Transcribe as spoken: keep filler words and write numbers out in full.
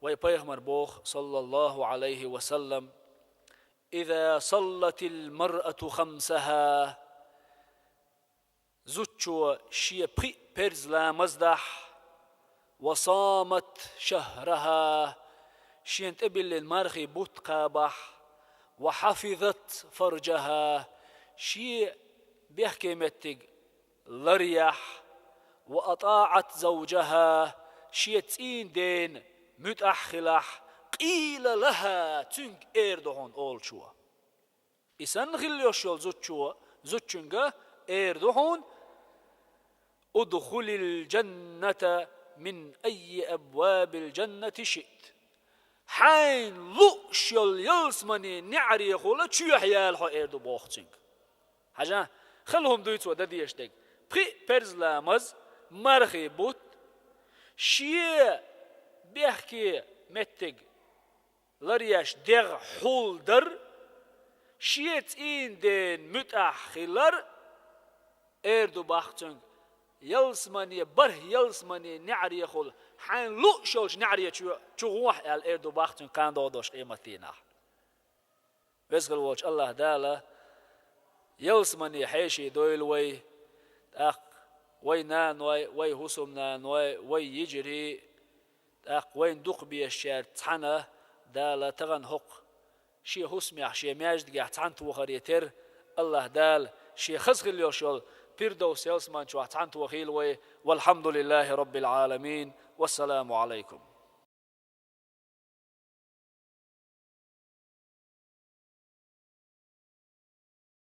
Вай пайхамар боху, саллаллаху Ӏалайхи ва саллам: «Иза саллатил маръату хамсаха». Зудчо шен пхиъ парз ламаз дахь, «ва самат шахраха», шена тӀебиллина мархий бутт кхабахь, «ва хафизат фаржаха», шен бехке меттиг ларъяхь, «ва атаӀат завжаха», шен цӀийнан дена муьтӀахь хилахь, «къийла лаха», цуьнга эр ду хьуна олучо. И санна хила йолуш йолу зудчо, зудчуьнга эр ду хьуна: «Удхулил жанната мин айи абвабил жаннати шиът». Хьайна лууш йолу ялсамане неӀарехула чоьхьа яла хьо, эр ду боху цуьнга. Хьажа, хала хӀума дуй цо дан дезаш дерг. Пхиъ парз ламаз, мархий бутт, шен бехке меттиг ларъеш дегӀ хьулдар, шен цӀийнан дена муьтӀахь хилар, эр ду боху цуьнга: «Ялсамане, бархӀ ялсамане неӀарехула хьайна лууш йолчу неӀаре чу, чу гӀохьа», аьлла, эр ду боху цуьнга кхана догӀу долуш къематдийнахь. Веза хила волчу АллахӀ Дала ялсамане хьеший дойла вай, тӀаккха вай наной, вай хӀусамнаной, вай йижарий, тӀаккха вайна дукха безачаьрца цхьаьна Дала тахана хӀокху шен хӀусамехь, шен маьждигехь цхьаьнатохаре терра АллахӀ Дала шен хаза хила йолуш йолу Пирдовс ялсамани чохь цхьаьнатохийла вай. Валхьамдулиллахи Роббил Ӏаламин. Вассаламу Ӏалайкум.